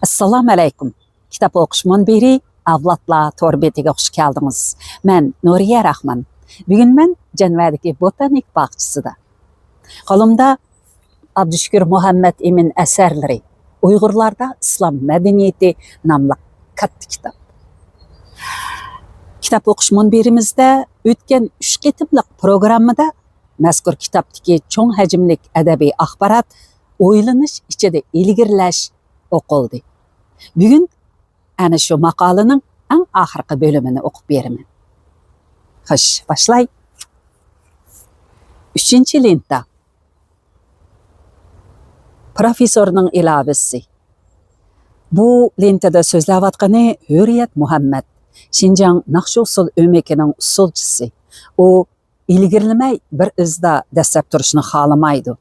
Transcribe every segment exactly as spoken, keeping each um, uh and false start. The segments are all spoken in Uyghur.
ئەسسالامۇ ئەلەيكۇم. كىتاب ئوقۇش مۇنبىرى ئەۋلادلار تور بېتىگە خۇش كەلدىڭىز. مەن نۇرىيە راخمان. بۈگۈن مەن جەنۋەدىكى بوتانىك باغچىسىدا. قولۇمدا ئابدۇشۈكۈر مۇھەممەت ئىمىن ئەسەرلىرى، ئۇيغۇرلاردا ئىسلام مەدەنىيىتى ناملىق كاتتا كىتاب. كىتاب ئوقۇش مۇنبىرىمىزدە ئۆتكەن ئۈچ قېتىملىق پروگراممىدا مەزكۇر كىتابتىكى چوڭ ھەجىملىك ئەدەبىي ئاخبارات، ئويلىنىش ئىچىدە ئىلگىرىلەش ئوقۇلدى. بۈگۈن ئەنە شۇ ماقالىنىڭ ئەڭ ئاخىرقى بۆلۈمىنى ئوقۇپ بېرىمەن. خوش، باشلاي. ئۈچىنچى لېنتا. پروفېسسورنىڭ ئىلاۋىسى. بۇ لېنتىدا سۆزلەۋاتقىنى ھۆرىيەت مۇھەممەت، شىنجاڭ ناخشا ئۇسسۇل ئۆمىكىنىڭ ئۇسسۇلچىسى. ئۇ ئىلگىرىلىمەي، بىر ئىزدا دەسسەپ تۇرۇشنى خالىمايدۇ.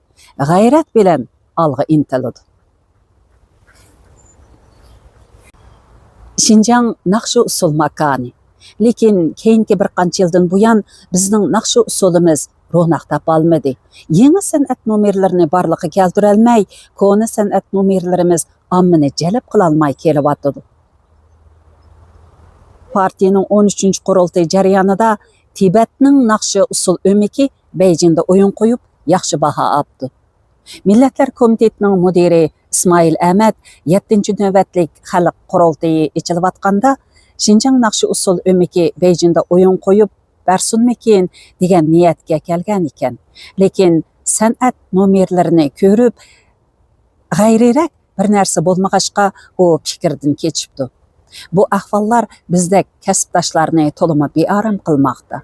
غەيرەت بىلەن ئالغا ئىنتىلىدۇ. شىنجاڭ ناخشا ئۇسسۇل ماكانى. لېكىن كېيىنكى بىر قانچە يىلدىن بۇيان بىزنىڭ ناخشا ئۇسسۇلىمىز روناق تاپالمىدى. يېڭى سەنئەت نومۇرلىرىنى بارلىققا كەلتۈرەلمەي، كونا سەنئەت نومۇرلىرىمىز ئاممىنى جەلپ قىلالماي كېلىۋاتىدۇ. پارتىيىنىڭ ئون ئۈچىنچى قۇرۇلتىيى جەريانىدا تىبەتنىڭ ناخشا ئۇسسۇل ئۆمىكى بېيجىڭدا ئويۇن قويۇپ، ياخشى باھا ئاپتۇ. مىللەتلەر كومىتېتىنىڭ مۇدىرى ئىسمائىل ئەمەت يەتتىنچى نۆۋەتلىك خەلق قۇرۇلتىيى ئېچىلىۋاتقاندا، شىنجاڭ ناخشا ئۇسسۇل ئۆمىكى بېيجىڭدا ئويۇن قويۇپ بەرسۇنمىكىن دېگەن نىيەتكە كەلگەنىكەن. لېكىن سەنئەت نومۇرلىرىنى كۆرۈپ، غەيرىيرەك بىر نەرسە بولمىغاچقا، ئۇ پىكىردىن كېچىپتۇ. بۇ ئەھۋاللار بىزدەك كەسىپداشلارنى تولىمۇ بىئارام قىلماقتا.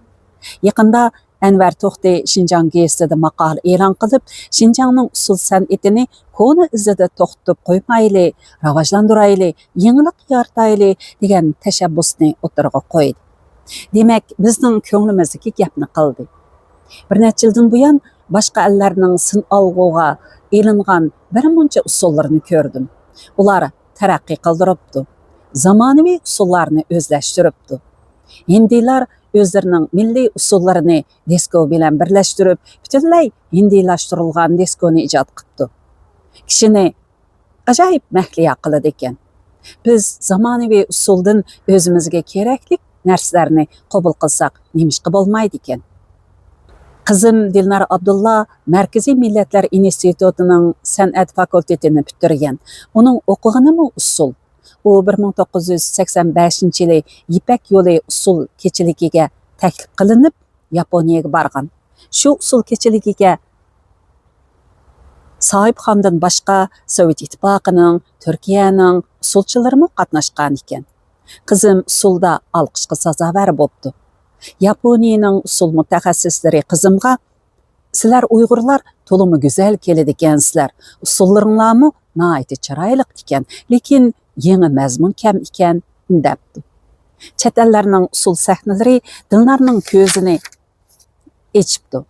يېقىندا ئەنۋەر توختى شىنجاڭ گېزىتىدە ماقالە ئېلان قىلىپ، شىنجاڭنىڭ ئۇسسۇل سەنئىتىنى كونا ئىزىدا توختىتىپ قويمايلى، راۋاجلاندۇرايلى، يېڭىلىق يارىتايلى دېگەن تەشەببۇسنى ئوتتۇرىغا قويدى. دېمەك، بىزنىڭ كۆڭلىمىزدىكى گەپنى قىلدى. بىر نەچچە يىلدىن بۇيان باشقا ئەللەرنىڭ سىن ئالغۇغا ئېلىنغان بىر مۇنچە ئۇسسۇللىرىنى كۆردۈم. ئۇلار تەرەققىي قىلدۇرۇپتۇ. زامانىۋى ئۇسسۇللارنى ئۆزلەشتۈرۈپتۇ. ھىندىيلار ئۆزلىرىنىڭ مىللىي ئۇسسۇللىرىنى دىسكو بىلەن بىرلەشتۈرۈپ، پۈتۈنلەي ھىندىيلاشتۇرۇلغان دىسكونى ئىجاد قىپتۇ. كىشىنى ئاجايىپ مەھلىيا قىلىدىكەن. بىز زامانىۋى ئۇسسۇلدىن ئۆزىمىزگە كېرەكلىك نەرسىلەرنى قوبۇل قىلساق، نېمىشقا بولمايدىكەن؟ قىزىم دىلنار ئابدۇللا مەركىزىي مىللەتلەر ئىنستىتۇتىنىڭ سەنئەت فاكۇلتېتىنى پۈتتۈرگەن. ئۇنىڭ ئوقۇغىنىمۇ ئۇسسۇل. ئۇ بىر مىڭ توققۇز يۈز سەكسەن بەشىنچى يىلى يىپەك يولى ئۇسسۇل كېچىلىكىگە تەكلىپ قىلىنىپ، ياپونىيەگە بارغان. شۇ ئۇسسۇل كېچىلىكىگە ساھىبخاندىن باشقا سوۋېت ئىتتىپاقىنىڭ، تۈركىيەنىڭ ئۇسسۇلچىلىرىمۇ قاتناشقانىكەن. قىزىم ئۇسسۇلدا ئالقىشقا سازاۋەر بوپتۇ. ياپونىيىنىڭ ئۇسسۇل مۇتەخەسسىسلىرى قىزىمغا، «سىلەر ئۇيغۇرلار تولىمۇ گۈزەل كېلىدىكەنسىلەر، ئۇسسۇللىرىڭلارمۇ ناھايىتى چىرايلىق ئىكەن، لېكىن يېڭى مەزمۇن كەم ئىكەن» دەپتۇ. چەت ئەللەرنىڭ ئۇسسۇل سەھنىلىرى دىلنارنىڭ كۆزىنى ئېچىپتۇ.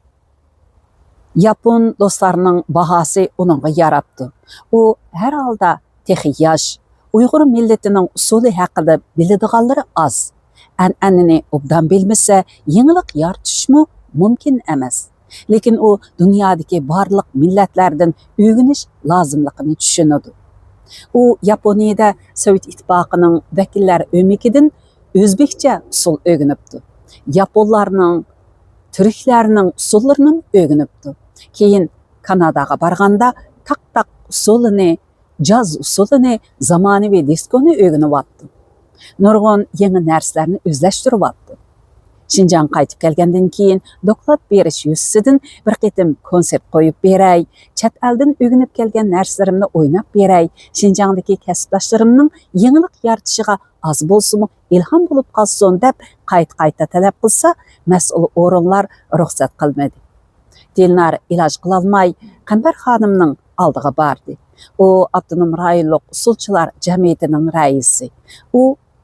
ياپون دوستلارنىڭ باھاسى ئۇنىڭغا ياراپتۇ. ئۇ ھەر ھالدا تېخى ياش، ئۇيغۇر مىللىتىنىڭ ئۇسسۇلى ھەققىدە بىلىدىغانلىرى ئاز. ئەنئەنىنى ئوبدان بىلمىسە، يېڭىلىق يارىتىشمۇ مۇمكىن ئەمەس. لېكىن ئۇ دۇنيادىكى بارلىق مىللەتلەردىن ئۆگىنىش لازىملىقىنى چۈشىنىدۇ. ئۇ ياپونىيىدە سوۋېت ئىتتىپاقىنىڭ ۋەكىللەر ئۆمىكىدىن ئۆزبېكچە ئۇسسۇل ئۆگىنىپتۇ. ياپونلارنىڭ، تۈركلەرنىڭ ئۇسسۇللىرىنىمۇ ئۆگىنىپتۇ. كېيىن كاناداغا بارغاندا تاق-تاق ئۇسسۇلىنى، جاز ئۇسسۇلىنى، زامانىۋى دىسكونى ئۆگىنىۋاپتۇ. نۇرغۇن يېڭى نەرسىلەرنى ئۆزلەشتۈرۈۋاپتۇ. شىنجاڭغا قايتىپ كەلگەندىن كېيىن دوكلات بېرىش يۈزىسىدىن بىر قېتىم كونسېرت قويۇپ بېرەي، چەت ئەلدىن ئۆگىنىپ كەلگەن نەرسىلىرىمنى ئويناپ بېرەي، شىنجاڭدىكى كەسىپداشلىرىمنىڭ يېڭىلىق يارىتىشىغا ئاز بولسىمۇ ئىلھام بولۇپ قالسۇن دەپ قايتا-قايتا تەلەپ قىلسا، مەسئۇل ئورۇنلار رۇخسەت قىلمىدى. دىلنار ئىلاج قىلالماي، قەمبەر خانىمنىڭ ئالدىغا باردى. ئۇ ئاپتونوم رايونلۇق ئۇسسۇلچىلار جەمئىيىتىنىڭ رەئىسى. ئۇ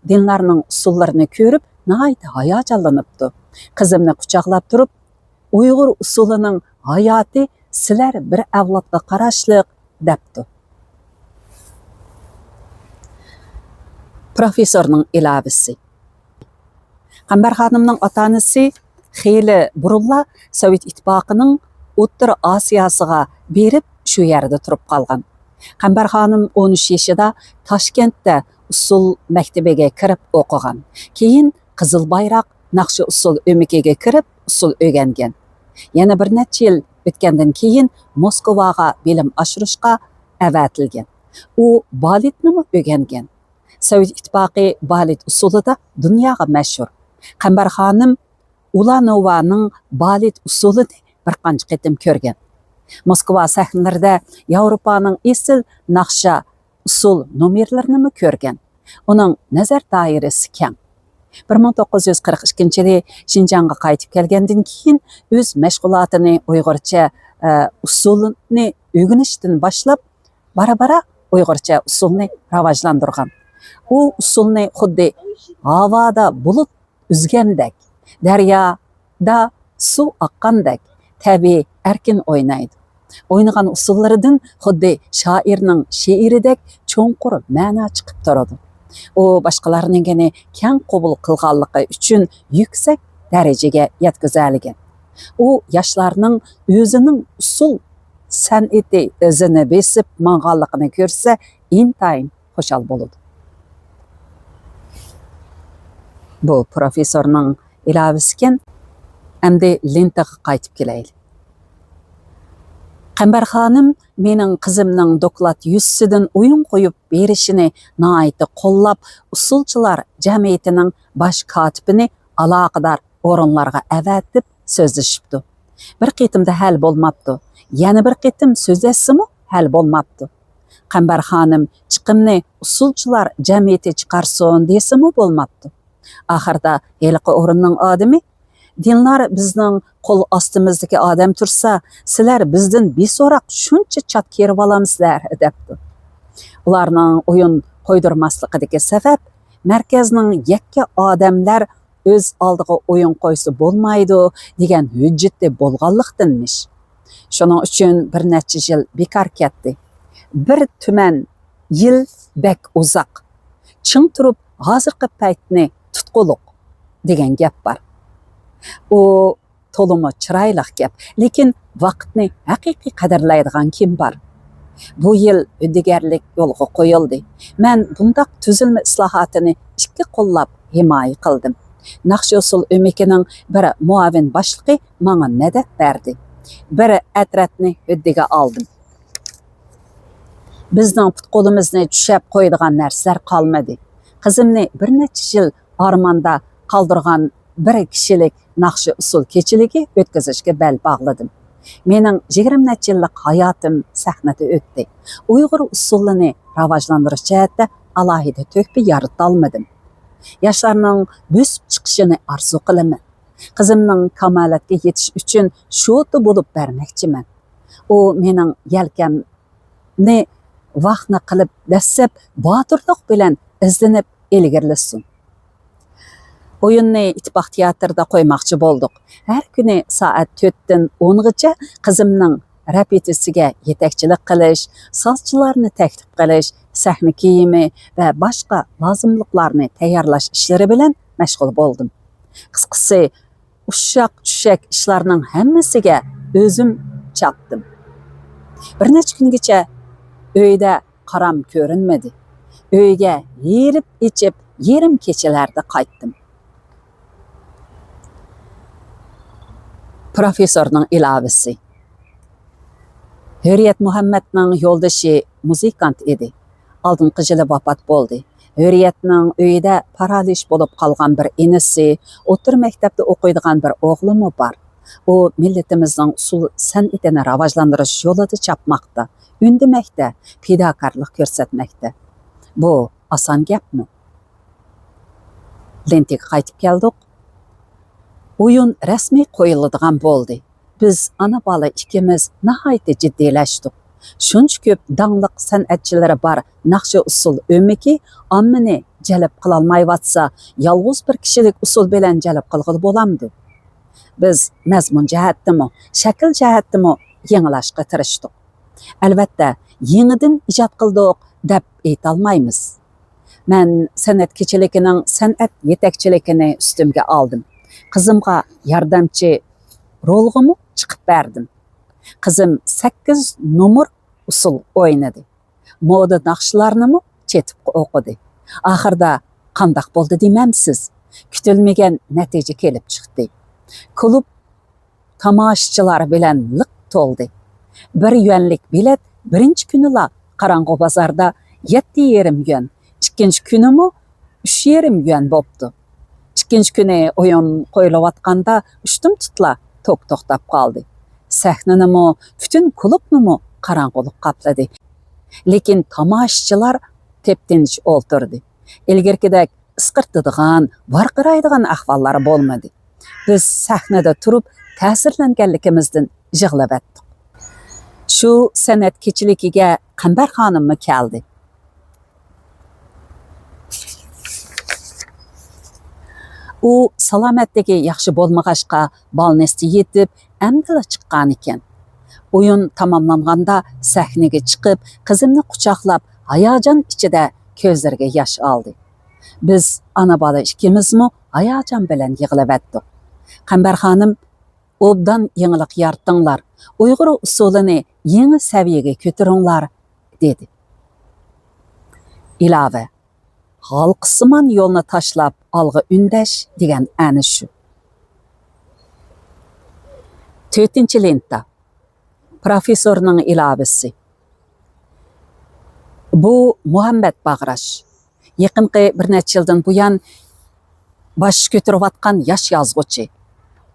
دىلنارنىڭ ئۇسسۇللىرىنى كۆرۈپ، ناھايىتى ھاياجانلىنىپتۇ. قىزىمنى قۇچاقلاپ تۇرۇپ، «ئۇيغۇر ئۇسسۇلىنىڭ ھاياتى سىلەر بىر ئەۋلادقا قاراشلىق» دەپتۇ. پروفېسسورنىڭ ئىلاۋىسى. قەمبەر خانىمنىڭ ئاتا-ئانىسى خېلى بۇرۇنلا سوۋېت ئىتتىپاقىنىڭ ئوتتۇرا ئاسىياسىغا بېرىپ، شۇ يەردە تۇرۇپ قالغان. قەمبەر خانىم ئون ئۈچ يېشىدا تاشكەنتتە ئۇسسۇل مەكتىپىگە كىرىپ ئوقۇغان. كېيىن قىزىل بايراق ناخشا ئۇسسۇل ئۆمىكىگە كىرىپ ئۇسسۇل ئۆگەنگەن. يەنە بىر نەچچە يىل ئۆتكەندىن كېيىن موسكۋاغا بىلىم ئاشۇرۇشقا ئەۋەتىلگەن. ئۇ بالېتنىمۇ ئۆگەنگەن. سوۋېت ئىتتىپاقى بالېت ئۇسسۇلىدا دۇنياغا مەشھۇر. قەمبەر خانىم ئۇلانوۋانىڭ بالېت ئۇسسۇلىنى بىر قانچە قېتىم كۆرگەن. موسكۋا سەھنىلىرىدە ياۋروپانىڭ ئېسىل ناخشا ئۇسسۇل نومۇرلىرىنىمۇ كۆرگەن. ئۇنىڭ نەزەر دائىرىسى كەڭ. بىر مىڭ توققۇز يۈز قىرىق ئىككىنچى يىلى شىنجاڭغا قايتىپ كەلگەندىن كېيىن، ئۆز مەشغۇلاتىنى ئۇيغۇرچە، ئە، ئۇسسۇلنى ئۆگىنىشتىن باشلاپ، بارا-بارا ئۇيغۇرچە ئۇسسۇلنى راۋاجلاندۇرغان. ئۇ ئۇسسۇلنى خۇددى ھاۋادا بۇلۇت ئۈزگەندەك، دەريادا سۇ ئاققاندەك تەبىئىي ئەركىن ئوينايدۇ. ئوينىغان ئۇسسۇللىرىدىن خۇددى شائىرنىڭ شېئىرىدەك چوڭقۇر مەنا چىقىپ تۇرىدۇ. ئۇ باشقىلارنىڭكىنى كەڭ قوبۇل قىلغانلىقى ئۈچۈن يۈكسەك دەرىجىگە يەتكۈزەلىگەن. ئۇ ياشلارنىڭ ئۆزىنىڭ ئۇسسۇل سەنئىتى ئىزىنى بېسىپ ماڭغانلىقىنى كۆرسە، ئىنتايىن خۇشال بولىدۇ. بۇ پروفېسسورنىڭ ئىلاۋىسىكەن. ئەمدى لېنتىغا قايتىپ كېلەيلى. قەمبەر خانىم مېنىڭ قىزىمنىڭ دوكلات يۈزىسىدىن ئويۇن قويۇپ بېرىشىنى ناھايىتى قوللاپ، ئۇسسۇلچىلار جەمئىيىتىنىڭ باش كاتىپىنى ئالاقىدار ئورۇنلارغا ئەۋەتىپ سۆزلىشىپتۇ. بىر قېتىمدا ھەل بولماپتۇ. يەنە بىر قېتىم سۆزلەشسىمۇ ھەل بولماپتۇ. قەمبەر خانىم چىقىمنى ئۇسسۇلچىلار جەمئىيىتى چىقارسۇن دېسىمۇ بولماپتۇ. ئاخىردا ھېلىقى ئورۇننىڭ ئادىمى، «دىلنار بىزنىڭ قول ئاستىمىزدىكى ئادەم تۇرسا، سىلەر بىزدىن بىسوراق شۇنچە چات كېرىۋالامسىلەر؟» دەپتۇ. ئۇلارنىڭ ئويۇن قويدۇرماسلىقىدىكى سەۋەب، مەركەزنىڭ يەككە ئادەملەر ئۆز ئالدىغا ئويۇن قويسا بولمايدۇ دېگەن ھۆججىتى بولغانلىقتىنمىش. شۇنىڭ ئۈچۈن بىر نەچچە يىل بىكار كەتتى. «بىر تۈمەن يىل بەك ئۇزاق. چىڭ تۇرۇپ ھازىرقى پەيتنى تۇتقۇلۇق» دېگەن گەپ بار. ئۇ تولىمۇ چىرايلىق گەپ، لېكىن ۋاقىتنى ھەقىقىي قەدىرلەيدىغان كىم بار؟ بۇ يىل ھۆددىگەرلىك يولغا قويۇلدى. مەن بۇنداق تۈزۈلمە ئىسلاھاتىنى ئىككى قوللاپ ھىمايە قىلدىم. ناخشا-ئۇسسۇل ئۆمىكىنىڭ بىر مۇئاۋىن باشلىقى ماڭا مەدەت بەردى. بىر ئەترەتنى ھۆددىگە ئالدىم. بىزنىڭ پۇت-قولىمىزنى چۈشەپ قويىدىغان نەرسىلەر قالمىدى. قىزىمنى بىر نەچچە يىل ئارماندا قالدۇرغان بىر كىشىلىك ناخشا-ئۇسسۇل كېچىلىكى ئۆتكۈزۈشكە بەل باغلىدىم. مېنىڭ يىگىرمە نەچچە يىللىق ھاياتىم سەھنىدە ئۆتتى. ئۇيغۇر ئۇسسۇلىنى راۋاجلاندۇرۇش جەھەتتە ئالاھىدە تۆھپە يارىتالمىدىم. ياشلارنىڭ بۆسۈپ چىقىشىنى ئارزۇ قىلىمەن. قىزىمنىڭ كامالەتكە يېتىشى ئۈچۈن شوتا بولۇپ بەرمەكچىمەن. ئۇ مېنىڭ يەلكەمنى ۋاخنا قىلىپ، دەسسەپ باتۇرلۇق بىلەن ئىزدىنىپ ئىلگىرىلىسۇن. ئويۇننى ئىتتىپاق تىياتىرىدا قويماقچى بولدۇق. ھەر كۈنى سائەت تۆتتىن ئونغىچە قىزىمنىڭ رېپېتىتسىيىگە يېتەكچىلىك قىلىش، سازچىلارنى تەكلىپ قىلىش، سەھنە كىيىمى ۋە باشقا لازىملىقلارنى تەييارلاش ئىشلىرى بىلەن مەشغۇل بولدۇم. قىسقىسى، ئۇششاق-چۈششەك ئىشلارنىڭ ھەممىسىگە ئۆزۈم چاپتىم. بىر نەچچە كۈنگىچە ئۆيدە قارام كۆرۈنمىدى. ئۆيگە يېرىپ ئېچىپ، يېرىم كېچىلەردە قايتتىم. پروفېسسورنىڭ ئىلاۋىسى. ھۆرىيەت مۇھەممەتنىڭ يولدىشى مۇزىكانت ئىدى. ئالدىنقى يىلى ۋاپات بولدى. ھۆرىيەتنىڭ ئۆيىدە پارالىچ بولۇپ قالغان بىر ئىنىسى، ئوتتۇرا مەكتەپتە ئوقۇيدىغان بىر ئوغلىمۇ بار. ئۇ مىللىتىمىزنىڭ ئۇسسۇل سەنئىتىنى راۋاجلاندۇرۇش يولىدا چاپماقتا، ئۈندىمەكتە، پىداكارلىق كۆرسەتمەكتە. بۇ ئاسان گەپمۇ؟ لېنتىگە قايتىپ كەلدۇق. ئويۇن رەسمىي قويۇلىدىغان بولدى. بىز ئانا-بالا ئىككىمىز ناھايىتى جىددىيلەشتۇق. شۇنچە كۆپ داڭلىق سەنئەتچىلىرى بار ناخشا-ئۇسسۇل ئۆمىكى ئاممىنى جەلپ قىلالمايۋاتسا، يالغۇز بىر كىشىلىك ئۇسسۇل بىلەن جەلپ قىلغىلى بولامدۇ؟ بىز مەزمۇن جەھەتتىمۇ، شەكىل جەھەتتىمۇ يېڭىلاشقا تىرىشتۇق. ئەلۋەتتە، يېڭىدىن ئىجاد قىلدۇق دەپ ئېيتالمايمىز. مەن سەنئەت كېچىلىكىنىڭ سەنئەت يېتەكچىلىكىنى ئۈستۈمگە ئالدىم. قىزىمغا ياردەمچى رولغىمۇ چىقىپ بەردىم. قىزىم سەككىز نومۇر ئۇسسۇل ئوينىدى. مودا ناخشىلارنىمۇ چېتىپ ئوقۇدى. ئاخىردا قانداق بولدى دېمەمسىز؟ كۈتۈلمىگەن نەتىجە كېلىپ چىقتى. كۇلۇب تاماشىچىلار بىلەن لىق تولدى. بىر يۈەنلىك بېلەت بىرىنچى كۈنىلا قاراڭغۇ بازاردا يەتتە يېرىم يۈەن، ئىككىنچى كۈنىمۇ ئۈچ يېرىم يۈەن بوپتۇ. ئىككىنچى كۈنى ئويۇن قويۇلۇۋاتقاندا ئۇشتۇمتۇتلا توك توختاپ قالدى. سەھنىنىمۇ، پۈتۈن كۇلۇبنىمۇ قاراڭغۇلۇق قاپلىدى. لېكىن تاماشىچىلار تېپتىنچ ئولتۇردى. ئىلگىرىكىدەك ئىسقىرتىدىغان، ۋارقىرايدىغان ئەھۋاللار بولمىدى. بىز سەھنىدە تۇرۇپ تەسىرلەنگەنلىكىمىزدىن يىغلىۋەتتۇق. شۇ سەنئەت كېچىلىكىگە قەمبەر خانىممۇ كەلدى. ئۇ سالامەتلىكى ياخشى بولمىغاچقا، بالنىستە يېتىپ، ئەمدىلا چىققانىكەن. ئويۇن تاماملانغاندا سەھنىگە چىقىپ، قىزىمنى قۇچاقلاپ، ھاياجان ئىچىدە كۆزلىرىگە ياش ئالدى. بىز ئانا-بالا ئىككىمىزمۇ ھاياجان بىلەن يىغلىۋەتتۇق. قەمبەر خانىم ئوبدان يېڭىلىق يارىتىڭلار، ئۇيغۇر ئۇسسۇلىنى يېڭى سەۋىيەگە كۆتۈرۈڭلار، دېدى. ئىلاۋە، ھالقىسىمان يولنى تاشلاپ ئالغا ئۈندەش دېگەن ئەنە شۇ. تۆتىنچى لېنتا. پروفېسسورنىڭ ئىلاۋىسى. بۇ مۇھەممەت باغراش. يېقىنقى بىر نەچچە يىلدىن بۇيان باش كۆتۈرۈۋاتقان ياش يازغۇچى.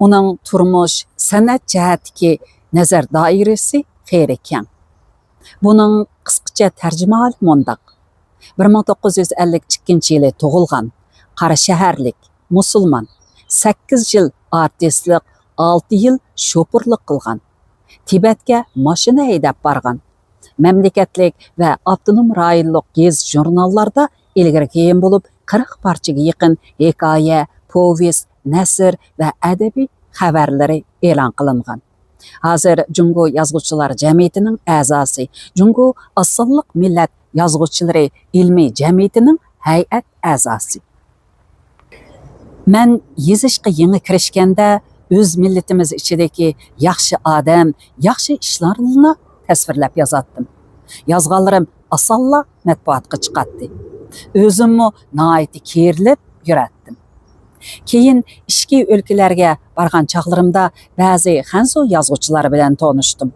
ئۇنىڭ تۇرمۇش، سەنئەت جەھەتتىكى نەزەر دائىرىسى خېلى كەڭ. بۇنىڭ قىسقىچە تەرجىمىھالى مۇنداق: بىر مىڭ توققۇز يۈز ئەللىك ئىككىنچى يىلى تۇغۇلغان، قارا شەھەرلىك، مۇسۇلمان، سەككىز يىل ئارتىسلىق، ئالتە يىل شوپۇرلۇق قىلغان، تىبەتكە ماشىنا ھەيدەپ بارغان، مەملىكەتلىك ۋە ئاپتونوم رايونلۇق گېزىت-ژۇرناللاردا ئىلگىرى-كېيىن بولۇپ قىرىق پارچىگە يېقىن ھېكايە، پوۋېست، نەسر ۋە ئەدەبىي خەۋەرلىرى ئېلان قىلىنغان. ھازىر جۇڭگو يازغۇچىلار جەمئىيىتىنىڭ ئەزاسى، جۇڭگو ئاز سانلىق مىللەت يازغۇچىلىرى ئىلمىي جەمئىيىتىنىڭ ھەيئەت ئەزاسى. مەن يېزىشقا يېڭى كىرىشكەندە، ئۆز مىللىتىمىز ئىچىدىكى ياخشى ئادەم، ياخشى ئىشلارنىلا تەسۋىرلەپ يازاتتىم. يازغانلىرىم ئاسانلا مەتبۇئاتقا چىقاتتى. ئۆزۈممۇ ناھايىتى كېرىلىپ يۈرەتتىم. كېيىن ئىچكى ئۆلكىلەرگە بارغان چاغلىرىمدا بەزى خەنزۇ يازغۇچىلار بىلەن تونۇشتۇم.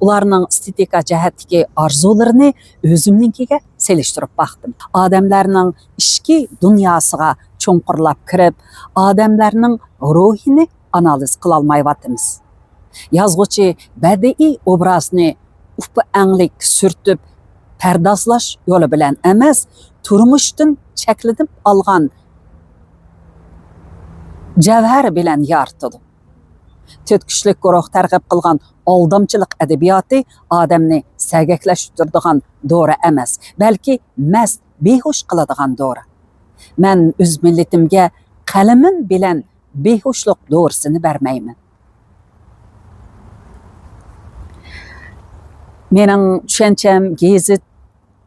ئۇلارنىڭ ئېستېتىكا جەھەتتىكى ئارزۇلىرىنى ئۆزۈمنىڭكىگە سېلىشتۇرۇپ باقتىم. ئادەملەرنىڭ ئىچكى دۇنياسىغا چوڭقۇرلاپ كىرىپ، ئادەملەرنىڭ روھىنى ئانالىز قىلالمايۋاتىمىز. يازغۇچى بەدىئىي ئوبرازنى ئۇپا ئەڭلىك سۈرتۈپ، پەردازلاش يولى بىلەن ئەمەس، تۇرمۇشتىن چەكلىنىپ ئالغان جەۋھەر بىلەن يارىتىدۇ. تۆت كۈچلۈك گۇرۇھ تەرغىب قىلغان ئالدامچىلىق ئەدەبىياتى ئادەمنى سەگەكلەشتۈرىدىغان دورا ئەمەس، بەلكى مەست، بىھوش قىلىدىغان دورا. مەن ئۆز مىللىتىمگە قەلىمىم بىلەن بىھوشلۇق دورىسىنى بەرمەيمەن. مېنىڭ چۈشەنچەم گېزىت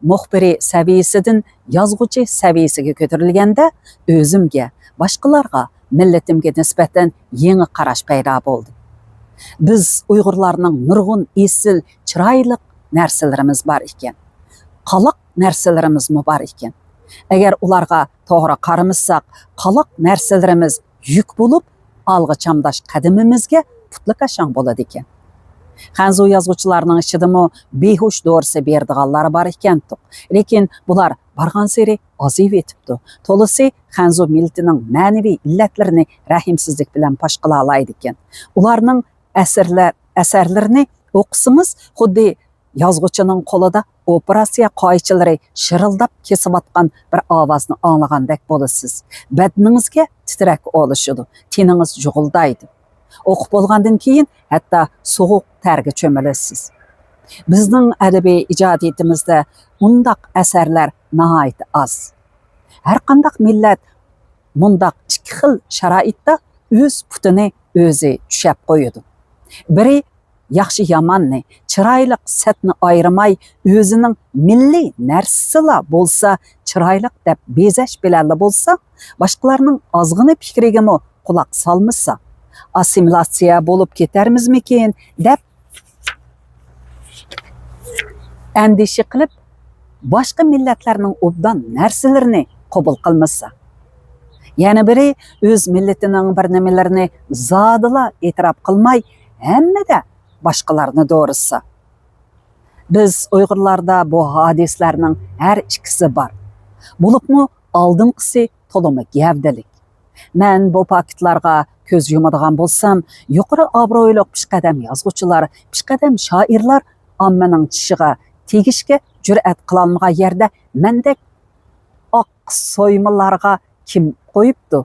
مۇخبىرى سەۋىيەسىدىن يازغۇچى سەۋىيەسىگە كۆتۈرۈلگەندە، ئۆزۈمگە، باشقىلارغا، مىللىتىمگە نىسبەتەن يېڭى قاراش پەيدا بولدى. بىز ئۇيغۇرلارنىڭ نۇرغۇن ئېسىل، چىرايلىق نەرسىلىرىمىز بار ئىكەن. قالاق نەرسىلىرىمىزمۇ بار ئىكەن. ئەگەر ئۇلارغا توغرا قارىمىساق، قالاق نەرسىلىرىمىز يۈك بولۇپ، ئالغا چامداش قەدىمىمىزگە پۇتلىكاشاڭ بولىدىكەن. خەنزۇ يازغۇچىلارنىڭ ئىچىدىمۇ بىھوش دورىسى بېرىدىغانلار بار ئىكەنتۇق. لېكىن بۇلار بارغانسېرى ئازىيىۋېتىپتۇ. تولىسى خەنزۇ مىللىتىنىڭ مەنىۋى ئىللەتلىرىنى رەھىمسىزلىك بىلەن پاش قىلالايدىكەن. ئۇلارنىڭ ئەسەرلە-، ئەسەرلىرىنى ئوقۇسىڭىز، خۇددى يازغۇچىنىڭ قولىدا ئوپېراتسىيە قائىچىلىرى شىرىلداپ كېسىۋاتقان بىر ئاۋازنى ئاڭلىغاندەك بولىسىز. بەدىنىڭىزگە تىترەك ئولىشىدۇ، تېنىڭىز جۇغۇلدايدۇ. ئوقۇپ بولغاندىن كېيىن ھەتتا سوغۇق تەرگە چۆمۈلىسىز. بىزنىڭ ئەدەبىي ئىجادىيىتىمىزدە ئۇنداق ئەسەرلەر ناھايىتى ئاز. ھەرقانداق مىللەت مۇنداق ئىككى خىل شارائىتتا ئۆز پۇتىنى ئۆزى چۈشەپ قويىدۇ. بىرى ياخشى-ياماننى، چىرايلىق-سەتنى ئايرىماي، ئۆزىنىڭ مىللىي نەرسىسىلا بولسا چىرايلىق دەپ بېزەش بىلەنلا بولسا، باشقىلارنىڭ ئازغىنە پىكرىگىمۇ قۇلاق سالمىسا، ئاسسىمىلاتسىيە بولۇپ كېتەرمىزمىكىن دەپ ئەندىشە قىلىپ، باشقا مىللەتلەرنىڭ ئوبدان نەرسىلىرىنى قوبۇل قىلمىسا. يەنە بىرى، ئۆز مىللىتىنىڭ بىر نېمىلىرىنى زادىلا ئېتىراپ قىلماي، ھەممىدە باشقىلارنى دورىسا. بىز ئۇيغۇرلاردا بۇ ھادىسىلەرنىڭ ھەر ئىككىسى بار. بولۇپمۇ ئالدىنقىسى تولىمۇ گەۋدىلىك. مەن بۇ پاكىتلارغا كۆز يۇمىدىغان بولسام، يۇقىرى ئابرۇيلۇق پېشقەدەم يازغۇچىلار، پېشقەدەم شائىرلار ئاممىنىڭ چىشىغا تېگىشكە جۈرئەت قىلالمىغان يەردە مەندەك ئاق سويمىلارغا كىم قويۇپتۇ؟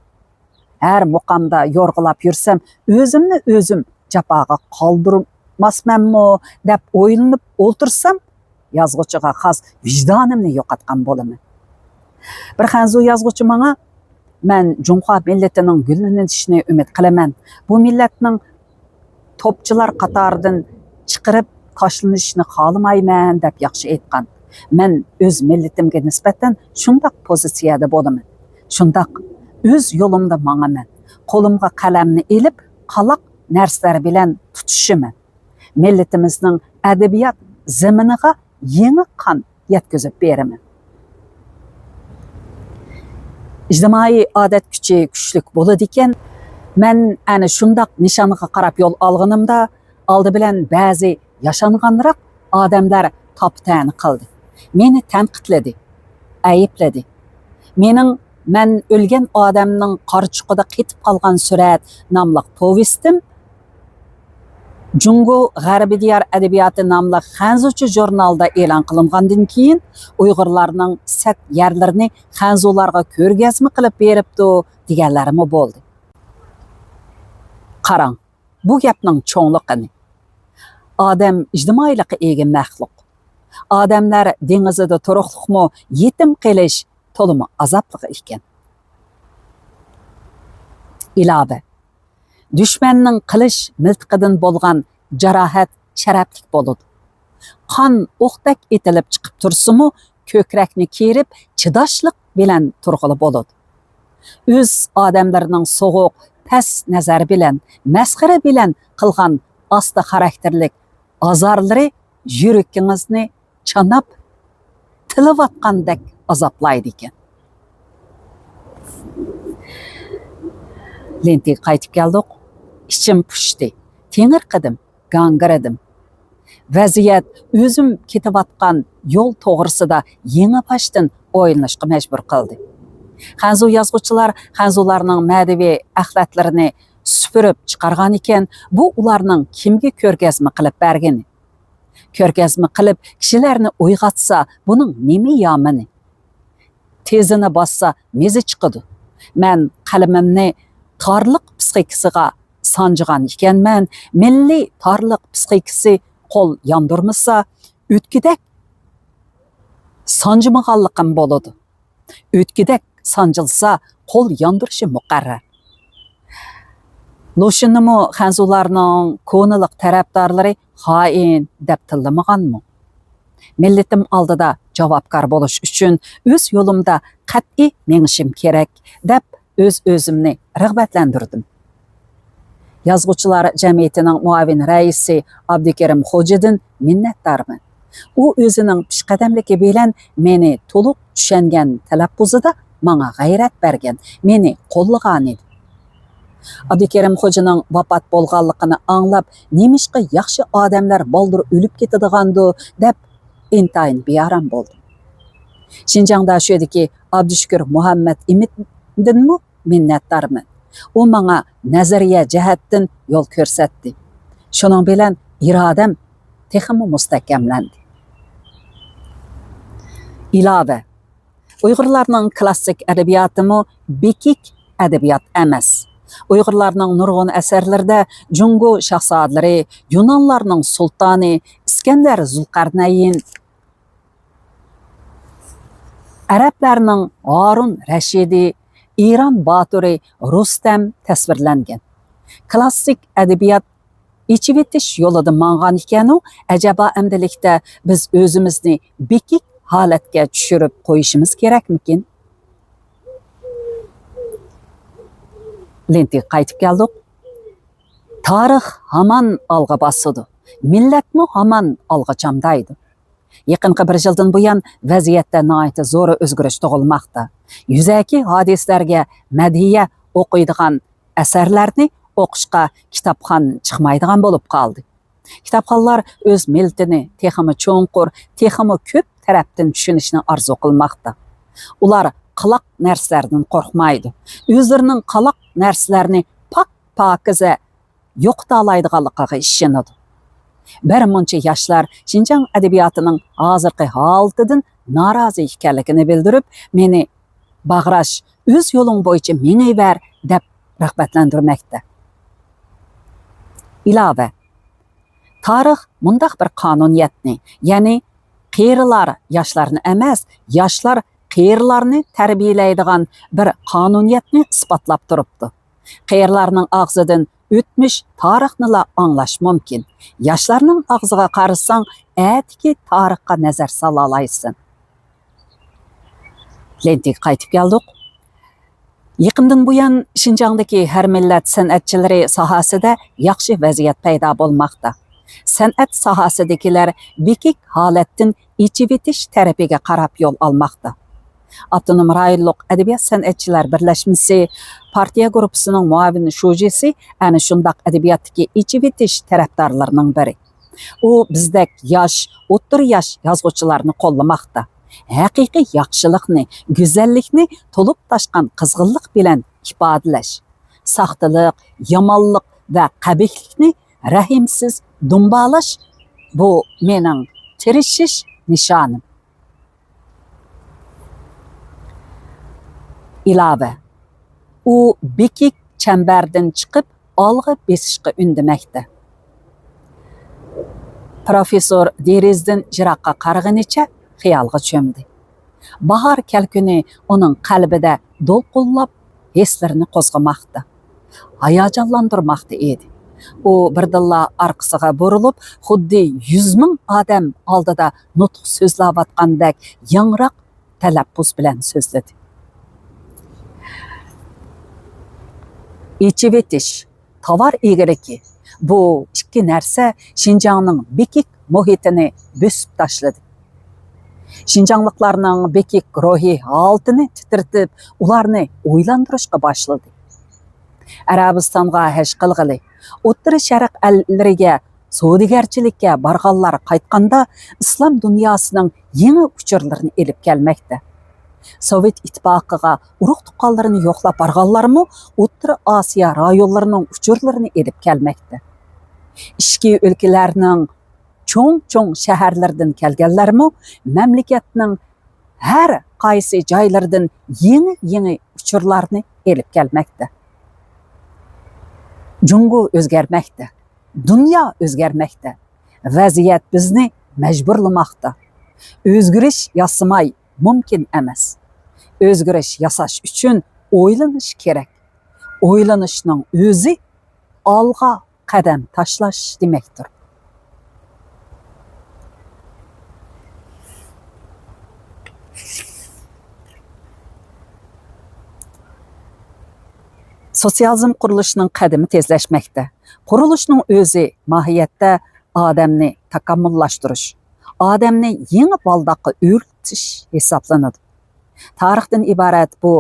ھەر مۇقامدا يورغىلاپ يۈرسەم، ئۆزۈمنى ئۆزۈم جاپاغا قالدۇرماسمەنمۇ دەپ ئويلىنىپ ئولتۇرسام، يازغۇچىغا خاس ۋىجدانىمنى يوقاتقان بولىمەن. بىر خەنزۇ يازغۇچى ماڭا، مەن جۇڭخۇا مىللىتىنىڭ گۈللىنىشىنى ئۈمىد قىلىمەن. بۇ مىللەتنىڭ توپچىلار قاتارىدىن چىقىرىپ تاشلىنىشىنى خالىمايمەن دەپ ياخشى ئېيتقان. مەن ئۆز مىللىتىمگە نىسبەتەن شۇنداق پوزىتسىيەدە بولىمەن. شۇنداق ئۆز يولۇمدا ماڭىمەن. قولۇمغا قەلەمنى ئېلىپ، قالاق نەرسىلەر بىلەن تۇتىشىمەن. مىللىتىمىزنىڭ ئەدەبىيات زېمىنىغا يېڭى قان يەتكۈزۈپ بېرىمەن. ئىجتىمائىي ئادەت كۈچى كۈچلۈك بولىدىكەن. مەن ئەنە شۇنداق نىشانغا قاراپ يول ئالغىنىمدا، ئالدى بىلەن بەزى ياشانغانراق ئادەملەر تاپا-تەنە قىلدى. مېنى تەنقىدلىدى، ئەيىبلىدى. مېنىڭ «مەن ئۆلگەن ئادەمنىڭ قارىچۇقىدا قېتىپ قالغان سۈرەت» ناملىق پوۋېستىم جۇڭگو غەربىي دىيار ئەدەبىياتى ناملىق خەنزۇچە ژۇرنالدا ئېلان قىلىنغاندىن كېيىن، ئۇيغۇرلارنىڭ سەت يەرلىرىنى خەنزۇلارغا كۆرگەزمە قىلىپ بېرىپتۇ دېگەنلەرمۇ بولدى. قاراڭ، بۇ گەپنىڭ چوڭلۇقىنى. ئادەم ئىجتىمائىيلىققا ئىگە مەخلۇق. ئادەملەر دېڭىزىدا تۇرۇقلۇقمۇ، يېتىم قېلىش تولىمۇ ئازابلىق ئىكەن. ئىلاۋە، دۈشمەننىڭ قىلىچ مىلتىقىدىن بولغان جاراھەت شەرەپلىك بولىدۇ. قان ئوقتەك ئېتىلىپ چىقىپ تۇرسىمۇ، كۆكرەكنى كېرىپ، چىداشلىق بىلەن تۇرغىلى بولىدۇ. ئۆز ئادەملىرىنىڭ سوغۇق، پەس نەزەر بىلەن، مەسخىرە بىلەن قىلغان ئاستا خاراكتېرلىك ئازارلىرى يۈرىكىڭىزنى چاناپ، تىلىۋاتقاندەك ئازابلايدىكەن. لېنتىگە قايتىپ كەلدۇق. ئىچىم پۇشتى، تېڭىرقىدىم، گاڭگىرىدىم. ۋەزىيەت ئۆزۈم كېتىۋاتقان يول توغرىسىدا يېڭىباشتىن ئويلىنىشقا مەجبۇر قىلدى. خەنزۇ يازغۇچىلار خەنزۇلارنىڭ مەنىۋى ئەخلەتلىرىنى سۈپۈرۈپ چىقارغانىكەن، بۇ ئۇلارنىڭ كىمگە كۆرگەزمە قىلىپ بەرگىنى؟ كۆرگەزمە قىلىپ، كىشىلەرنى ئويغاتسا، بۇنىڭ نېمە يامىنى؟ تېزىنى باسسا، مېزى چىقىدۇ. مەن قەلىمىمنى تارلىق پىسخىكىسىغا سانجىغان ئىكەنمەن، مىللىي تارلىق پىسخىكىسى قول ياندۇرمىسا، ئۆتكۈدەك سانجىمىغانلىقىم بولىدۇ. ئۆتكۈدەك سانجىلسا، قول ياندۇرۇشى مۇقەررەر. لۇشۈننىمۇ خەنزۇلارنىڭ كونىلىق تەرەپدارلىرى خائىن دەپ تىللىمىغانمۇ؟ مىللىتىم ئالدىدا جاۋابكار بولۇش ئۈچۈن ئۆز يولۇمدا قەتئىي مېڭىشىم كېرەك، دەپ ئۆز-ئۆزۈمنى رىغبەتلەندۈردۈم. يازغۇچىلار جەمئىيىتىنىڭ مۇئاۋىن رەئىسى ئابدۇكېرىم خوجىدىن مىننەتدارمەن. ئۇ ئۆزىنىڭ پېشقەدەملىكى بىلەن مېنى تولۇق چۈشەنگەن تەلەپپۇزىدا ماڭا غەيرەت بەرگەن، مېنى قوللىغانىدى. ئابدۇكېرىم خوجىنىڭ ۋاپات بولغانلىقىنى ئاڭلاپ، نېمىشقا ياخشى ئادەملەر بالدۇر ئۆلۈپ كېتىدىغاندۇ دەپ ئىنتايىن بىئارام بولدۇم. شىنجاڭ داشۆدىكى ئابدۇشۈكۈر مۇھەممەت ئىمىندىنمۇ مىننەتدارمەن. ئۇ ماڭا نەزەرىيە جەھەتتىن يول كۆرسەتتى. شۇنىڭ بىلەن ئىرادەم تېخىمۇ مۇستەھكەملەندى. ئىلاۋە، ئۇيغۇرلارنىڭ كلاسسىك ئەدەبىياتىمۇ بېكىك ئەدەبىيات ئەمەس. ئۇيغۇرلارنىڭ نۇرغۇن ئەسەرلىرىدە جۇڭگو شاھزادىلىرى، يۇنانلارنىڭ سۇلتانى، ئىسكەندەر زۇلقەرنەين، ئەرەبلەرنىڭ ھارۇن رەشىدى، ئىران باتۇرى رۇستەم تەسۋىرلەنگەن. كلاسسىك ئەدەبىيات ئېچىۋېتىش يولىدا ماڭغان ئىكەنۇ، ئەجەبا ئەمدىلىكتە بىز ئۆزىمىزنى بېكىك ھالەتكە چۈشۈرۈپ قويۇشىمىز كېرەكمىكىن؟ لېنتىگە قايتىپ كەلدۇق. تارىخ ھامان ئالغا باسىدۇ، مىللەتمۇ ھامان ئالغا چامدايدۇ. يېقىنقى بىر يىلدىن بۇيان ۋەزىيەتتە ناھايىتى زور ئۆزگىرىش تۇغۇلماقتا. يۈزەكى ھادىسىلەرگە مەدھىيە ئوقۇيدىغان ئەسەرلەرنى ئوقۇشقا كىتابخان چىقمايدىغان بولۇپ قالدى. كىتابخانلار ئۆز مىللىتىنى تېخىمۇ چوڭقۇر، تېخىمۇ كۆپ تەرەپتىن چۈشىنىشنى ئارزۇ قىلماقتا. ئۇلار قالاق نەرسىلەردىن قورقمايدۇ. ئۆزلىرىنىڭ قالاق نەرسىلەرنى پاك-پاكىزە يوقىتالايدىغانلىقىغا ئىشىنىدۇ. بىر مۇنچە ياشلار شىنجاڭ ئەدەبىياتىنىڭ ھازىرقى ھالىتىدىن نارازى ئىكەنلىكىنى بىلدۈرۈپ، مېنى باغراش، ئۆز يولۇڭ بويىچە مېڭىۋەر دەپ رىغبەتلەندۈرمەكتە. ئىلاۋە، تارىخ مۇنداق بىر قانۇنىيەتنى، يەنى قېرىلار ياشلارنى ئەمەس، ياشلار قېرىلارنى تەربىيەلەيدىغان بىر قانۇنىيەتنى ئىسپاتلاپ تۇرۇپتۇ. قېرىلارنىڭ ئاغزىدىن ئۆتمۈش تارىخنىلا ئاڭلاش مۇمكىن. ياشلارنىڭ ئاغزىغا قارىساڭ، ئەتىكى تارىخقا نەزەر سالالايسەن. لېنتىگە قايتىپ كەلدۇق. يېقىندىن بۇيان شىنجاڭدىكى ھەر مىللەت سەنئەتچىلىرى ساھەسىدە ياخشى ۋەزىيەت پەيدا بولماقتا. سەنئەت ساھەسىدىكىلەر بېكىك ھالەتتىن ئېچىۋېتىش تەرىپىگە قاراپ يول ئالماقتا. ئاپتونوم رايونلۇق ئەدەبىيات سەنئەتچىلەر بىرلەشمىسى پارتىيە گۇرۇپپىسىنىڭ مۇئاۋىن شۇجىسى ئەنە شۇنداق ئەدەبىياتتىكى ئېچىۋېتىش تەرەپدارلىرىنىڭ بىرى. ئۇ بىزدەك ياش، ئوتتۇرا ياش يازغۇچىلارنى قوللىماقتا. ھەقىقىي ياخشىلىقنى، گۈزەللىكنى تولۇپ تاشقان قىزغىنلىق بىلەن ئىپادىلەش، ساختىلىق، يامانلىق ۋە قەبىھلىكنى رەھىمسىز دۇمبالاش، بۇ مېنىڭ تىرىشىش نىشانىم. ئىلاۋە، ئۇ بېكىك چەمبەردىن چىقىپ، ئالغا بېسىشقا ئۈندىمەكتە. پروفېسسور دېرىزىدىن يىراققا قارىغىنىچە خىيالغا چۆمدى. باھار كەلكۈنى ئۇنىڭ قەلبىدە دولقۇنلاپ، ھېسلىرىنى قوزغىماقتا، ھاياجانلاندۇرماقتا ئىدى. ئۇ بىردىنلا ئارقىسىغا بۇرۇلۇپ، خۇددى يۈز مىڭ ئادەم ئالدىدا نۇتۇق سۆزلەۋاتقاندەك ياڭراق تەلەپپۇز بىلەن سۆزلىدى. ئېچىۋېتىش، تاۋار ئىگىلىكى، بۇ ئىككى نەرسە شىنجاڭنىڭ بېكىك مۇھىتىنى بۆسۈپ تاشلىدى. شىنجاڭلىقلارنىڭ بېكىك روھىي ھالىتىنى تىترىتىپ، ئۇلارنى ئويلاندۇرۇشقا باشلىدى. ئەرەبىستانغا ھەج قىلغىلى، ئوتتۇرا شەرق ئەللىرىگە سودىگەرچىلىككە بارغانلار قايتقاندا، ئىسلام دۇنياسىنىڭ يېڭى ئۇچۇرلىرىنى ئېلىپ كەلمەكتە. سوۋېت ئىتتىپاقىغا ئۇرۇق-تۇغقانلىرىنى يوقلاپ بارغانلارمۇ ئوتتۇرا ئاسىيا رايونلىرىنىڭ ئۇچۇرلىرىنى ئېلىپ كەلمەكتە. ئىچكى ئۆلكىلەرنىڭ چوڭ-چوڭ شەھەرلىرىدىن كەلگەنلەرمۇ مەملىكەتنىڭ ھەر قايسى جايلىرىدىن يېڭى-يېڭى ئۇچۇرلارنى ئېلىپ كەلمەكتە. جۇڭگو ئۆزگەرمەكتە. دۇنيا ئۆزگەرمەكتە. ۋەزىيەت بىزنى مەجبۇرلىماقتا. ئۆزگىرىش ياسىماي مۇمكىن ئەمەس. ئۆزگىرىش ياساش ئۈچۈن ئويلىنىش كېرەك. ئويلىنىشنىڭ ئۆزى ئالغا قەدەم تاشلاش دېمەكتۇر. سوتسىيالىزم قۇرۇلۇشىنىڭ قەدىمى تېزلەشمەكتە. قۇرۇلۇشنىڭ ئۆزى ماھىيەتتە ئادەمنى تاكامۇللاشتۇرۇش، ئادەمنى يېڭى بالداققا ئۆرلىتىش ھېسابلىنىدۇ. تارىختىن ئىبارەت بۇ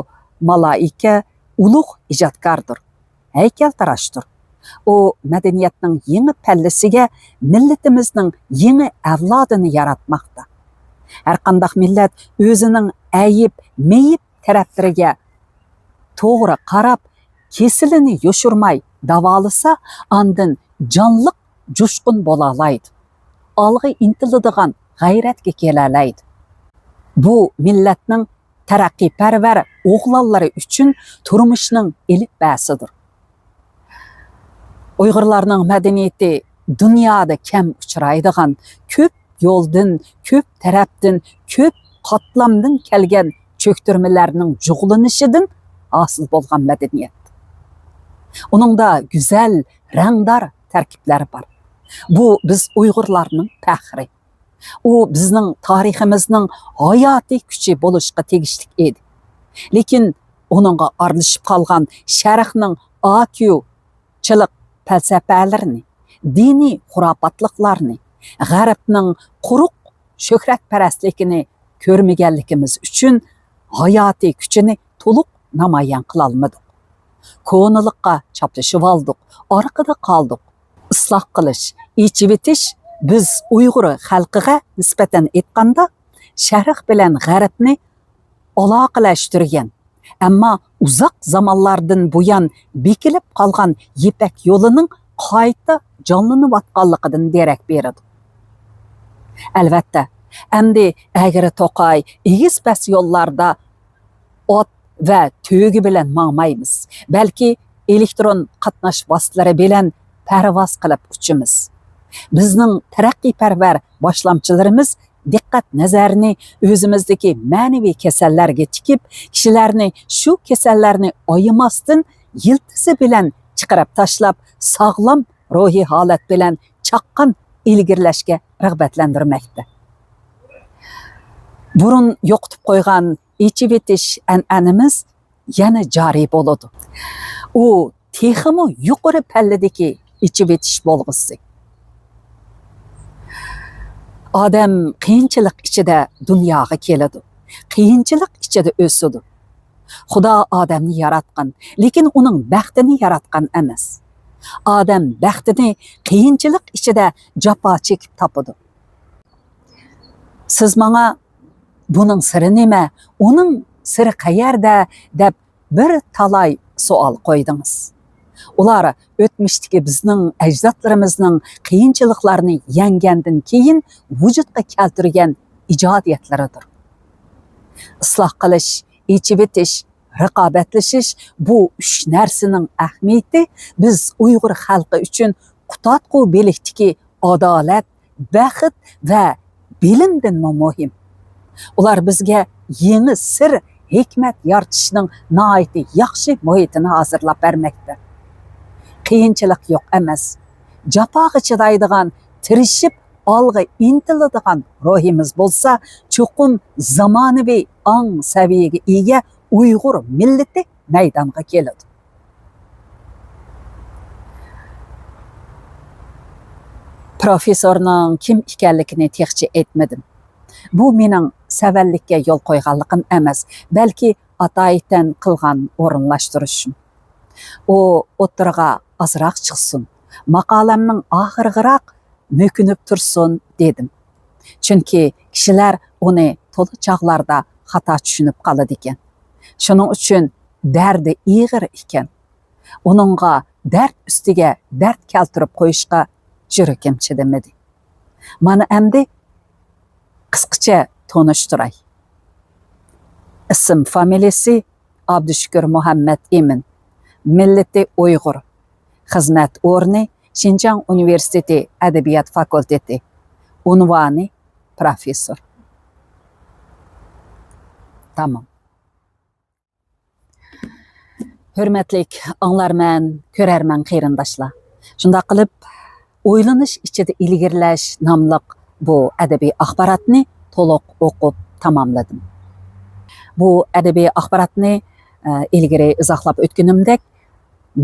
مالائىكە ئۇلۇغ ئىجادكاردۇر، ھەيكەلتىراشتۇر. ئۇ مەدەنىيەتنىڭ يېڭى پەللىسىگە مىللىتىمىزنىڭ يېڭى ئەۋلادىنى ياراتماقتا. ھەرقانداق مىللەت ئۆزىنىڭ ئەيىب، مېيىپ تەرەپلىرىگە توغرا قاراپ، كېسىلىنى يوشۇرماي داۋالىسا، ئاندىن جانلىق، جۇشقۇن بولالايدۇ. ئالغا ئىنتىلىدىغان غەيرەتكە كېلەلەيدۇ. بۇ مىللەتنىڭ تەرەققىيپەرۋەر ئوغلانلىرى ئۈچۈن تۇرمۇشنىڭ ئېلىپبەسىدۇر. ئۇيغۇرلارنىڭ مەدەنىيىتى دۇنيادا كەم ئۇچرايدىغان، كۆپ يولدىن، كۆپ تەرەپتىن، كۆپ قاتلامدىن كەلگەن چۆكتۈرمىلەرنىڭ جۇغلىنىشىدىن ھاسىل بولغان مەدەنىيەت. ئۇنىڭدا گۈزەل، رەڭدار تەركىبلەر بار. بۇ بىز ئۇيغۇرلارنىڭ پەخرى. ئۇ بىزنىڭ تارىخىمىزنىڭ ھاياتىي كۈچى بولۇشقا تېگىشلىك ئىدى. لېكىن ئۇنىڭغا ئارىلىشىپ قالغان شەرقنىڭ ئاكىيۇچىلىق پەلسەپەلىرىنى، دىنىي خۇراپاتلىقلارنى، غەربنىڭ قۇرۇق شۆھرەتپەرەسلىكىنى كۆرمىگەنلىكىمىز ئۈچۈن ھاياتىي كۈچىنى تولۇق نامايان قىلالمىدۇق. كونىلىققا چاپلىشىۋالدۇق، ئارقىدا قالدۇق. ئىسلاھ قىلىش، ئېچىۋېتىش بىز ئۇيغۇر خەلقىگە نىسبەتەن ئېيتقاندا، شەرق بىلەن غەربنى ئالاقىلەشتۈرگەن، ئەمما ئۇزاق زامانلاردىن بۇيان بېكىلىپ قالغان يىپەك يولىنىڭ قايتا جانلىنىۋاتقانلىقىدىن دېرەك بېرىدۇ. ئەلۋەتتە، ئەمدى ئەگرى توقاي، ئېگىز پەس يوللاردا ئات ۋە تۆگە بىلەن ماڭمايمىز، بەلكى ئېلېكترون قاتناش ۋاسىتىلىرى بىلەن پەرۋاز قىلىپ ئۇچىمىز. بىزنىڭ تەرەققىيپەرۋەر باشلامچىلىرىمىز دىققەت نەزەرنى ئۆزىمىزدىكى مەنىۋى كېسەللەرگە تىكىپ، كىشىلەرنى شۇ كېسەللەرنى ئايىماستىن يىلتىزى بىلەن چىقىرىپ تاشلاپ، ساغلام روھىي ھالەت بىلەن چاققان ئىلگىرىلەشكە رىغبەتلەندۈرمەكتە. بۇرۇن يوقىتىپ قويغان ئېچىۋېتىش ئەنئەنىمىز يەنە جارى بولىدۇ. ئۇ تېخىمۇ يۇقىرى پەللىدىكى ئېچىۋېتىش بولغۇسى. ئادەم قىيىنچىلىق ئىچىدە دۇنياغا كېلىدۇ. قىيىنچىلىق ئىچىدە ئۆسىدۇ. خۇدا ئادەمنى ياراتقان، لېكىن ئۇنىڭ بەختىنى ياراتقان ئەمەس. ئادەم بەختىنى قىيىنچىلىق ئىچىدە جاپا چېكىپ تاپىدۇ. سىز ماڭا «بۇنىڭ سىرى نېمە؟ ئۇنىڭ سىرى قەيەردە؟» دەپ بىر تالاي سوئال قويدىڭىز. ئۇلار ئۆتمۈشتىكى بىزنىڭ ئەجدادلىرىمىزنىڭ قىيىنچىلىقلارنى يەڭگەندىن كېيىن ۋۇجۇدقا كەلتۈرگەن ئىجادىيەتلىرىدۇر. ئىسلاھ قىلىش، ئېچىۋېتىش، رىقابەتلىشىش، بۇ ئۈچ نەرسىنىڭ ئەھمىيىتى بىز ئۇيغۇر خەلقى ئۈچۈن قۇتادغۇ بىلىكتىكى ئادالەت، بەخت ۋە بىلىمدىنمۇ مۇھىم. ئۇلار بىزگە يېڭى سىر، ھېكمەت يارىتىشنىڭ ناھايىتى ياخشى مۇھىتىنى ھازىرلاپ بەرمەكتە. قىيىنچىلىق يوق ئەمەس. جاپاغا چىدايدىغان، تىرىشىپ ئالغا ئىنتىلىدىغان روھىمىز بولسا، چوقۇم زامانىۋى ئاڭ سەۋىيەگە ئىگە ئۇيغۇر مىللىتى مەيدانغا كېلىدۇ. پروفېسسورنىڭ كىم ئىكەنلىكىنى تېخىچە ئېيتمىدىم. بۇ مېنىڭ سەۋەنلىككە يول قويغانلىقىم ئەمەس، بەلكى ئاتايىتەن قىلغان ئورۇنلاشتۇرۇشۇم. ئۇ ئوتتۇرىغا ئازراق چىقسۇن، ماقالەمنىڭ ئاخىرىغىراق مۆكۈنۈپ تۇرسۇن دېدىم. چۈنكى كىشىلەر ئۇنى تولا چاغلاردا خاتا چۈشىنىپ قالىدىكەن. شۇنىڭ ئۈچۈن دەردى ئېغىر ئىكەن. ئۇنىڭغا دەرد ئۈستىگە دەرد كەلتۈرۈپ قويۇشقا يۈرىكىم چىدىمىدى. مانا ئەمدى قىسقىچە تونۇشتۇراي. ئىسىم فامىلىسى ئابدۇشۈكۈر مۇھەممەت ئىمىن. مىللىتى ئۇيغۇر. خىزمەت ئورنى شىنجاڭ ئۇنىۋېرسىتېتى ئەدەبىيات فاكۇلتېتى. ئۇنۋانى پروفېسسور. تامام. ھۆرمەتلىك ئاڭلارمەن، كۆرەرمەن قېرىنداشلار. شۇنداق قىلىپ، «ئويلىنىش ئىچىدە ئىلگىرىلەش» ناملىق بۇ ئەدەبىي ئاخباراتنى تولۇق ئوقۇپ تاماملىدىم. بۇ ئەدەبىي ئاخباراتنى، ئە، ئىلگىرى ئىزاھلاپ ئۆتكىنىمدەك،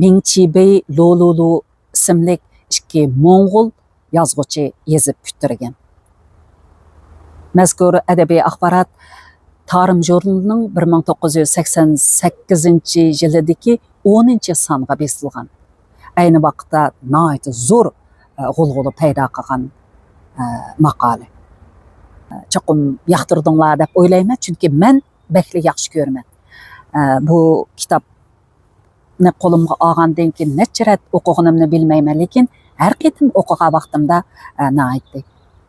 مىڭ چىبېي لولۇلۇ ئىسىملىك ئىككى موڭغۇل يازغۇچى يېزىپ پۈتتۈرگەن. مەزكۇر ئەدەبىي ئاخبارات تارىم ژۇرنىلىنىڭ بىر مىڭ توققۇز يۈز سەكسەن سەككىزىنچى يىلىدىكى ئونىنچى سانغا بېسىلغان. ئەينى ۋاقىتتا ناھايىتى زور، ئە، غۇلغۇلا پەيدا قىلغان، ئە، ماقالە. چوقۇم ياقتۇردۇڭلار دەپ ئويلايمەن، چۈنكى مەن بەكلا ياخشى كۆرىمەن. ئە، بۇ كىتاب نى قولۇمغا ئالغاندىن كېيىن نەچچە رەت ئوقۇغىنىمنى بىلمەيمەن، لېكىن ھەر قېتىم ئوقۇغان ۋاقتىمدا، ئە، ناھايىتى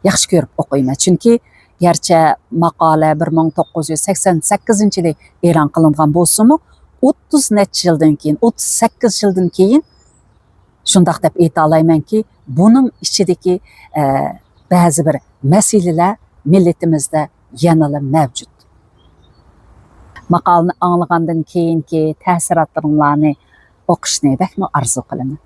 ياخشى كۆرۈپ ئوقۇيمەن. چۈنكى گەرچە ماقالە بىر مىڭ توققۇز يۈز سەكسەن سەككىزىنچى يىلى ئېلان قىلىنغان بولسىمۇ، ئوتتۇز نەچچە يىلدىن كېيىن، ئوتتۇز سەككىز يىلدىن كېيىن شۇنداق دەپ ئېيتالايمەنكى، بۇنىڭ ئىچىدىكى، ئە، بەزى بىر مەسىلىلەر مىللىتىمىزدە يەنىلا مەۋجۇت. ماقالىنى ئاڭلىغاندىن كېيىنكى تەسىراتلىرىڭلارنى ئوقۇشنى بەكمۇ ئارزۇ قىلىمەن.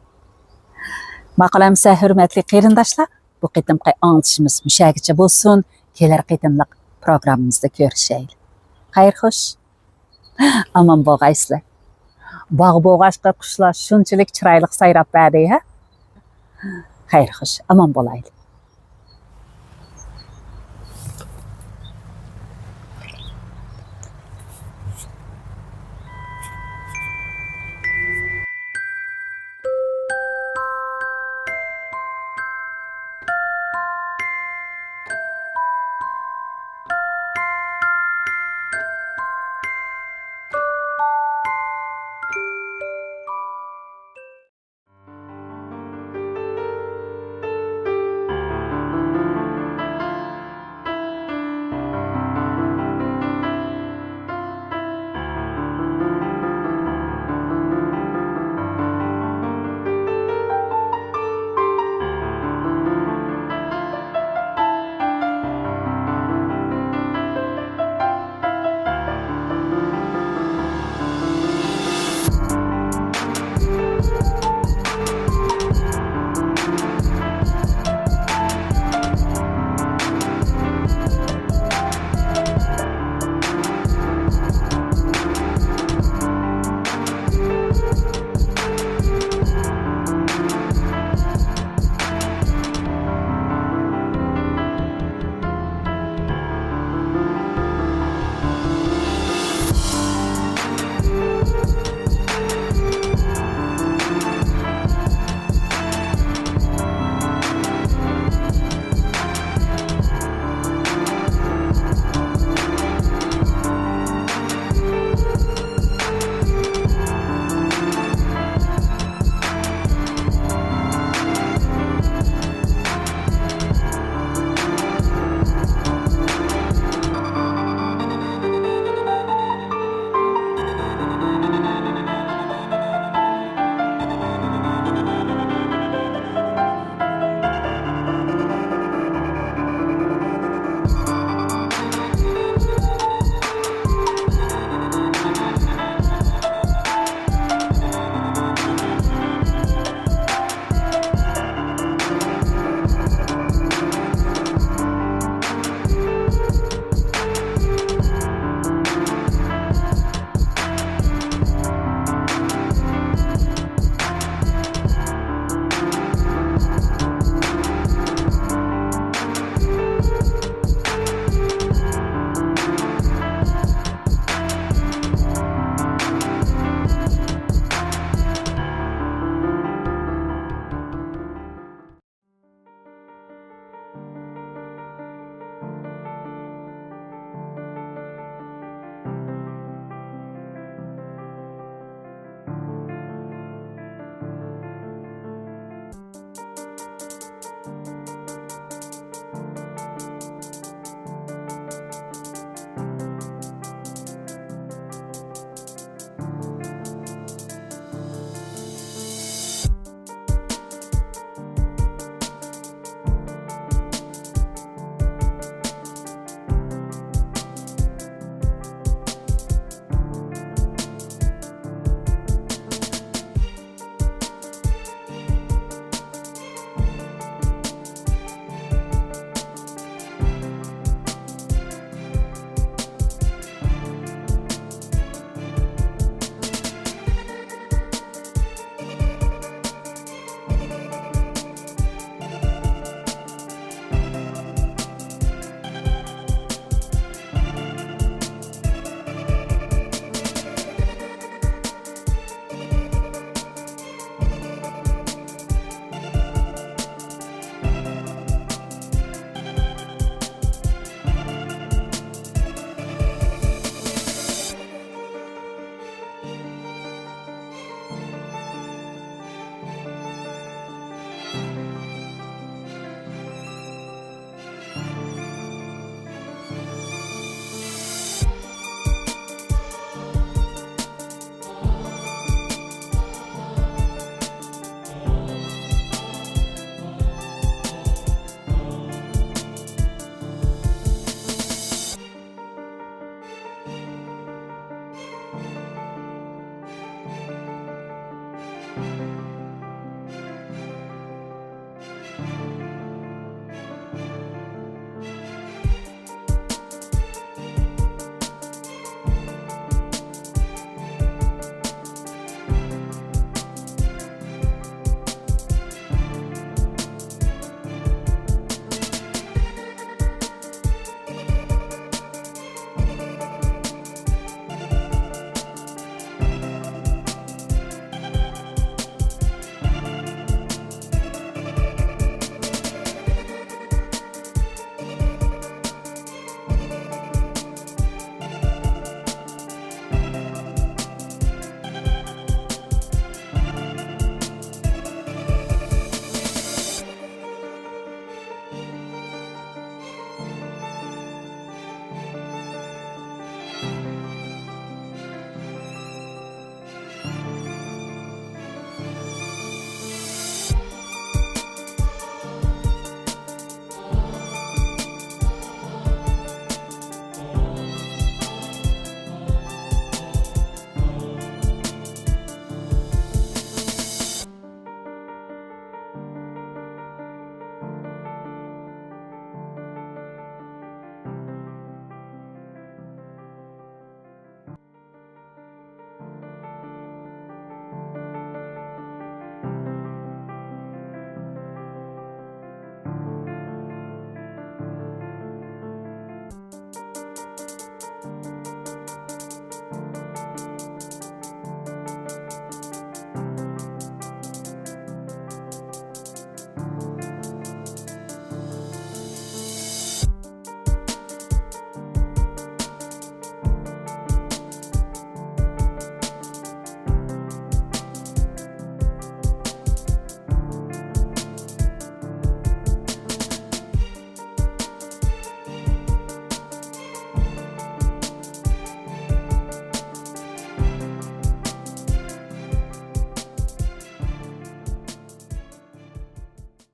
ماقۇل ئەمىسە، ھۆرمەتلىك قېرىنداشلار، بۇ قېتىمقى ئاڭلىتىشىمىز مۇشەگىچە بولسۇن. كېلەر قېتىملىق پروگراممىمىزدا كۆرۈشەيلى. خەير خوش. ئامان بولغايسىلەر. باغ بولغاچقا قۇشلار شۇنچىلىك چىرايلىق سايراپ بەردى، ھە؟ خەير خوش، ئامان بولايلى.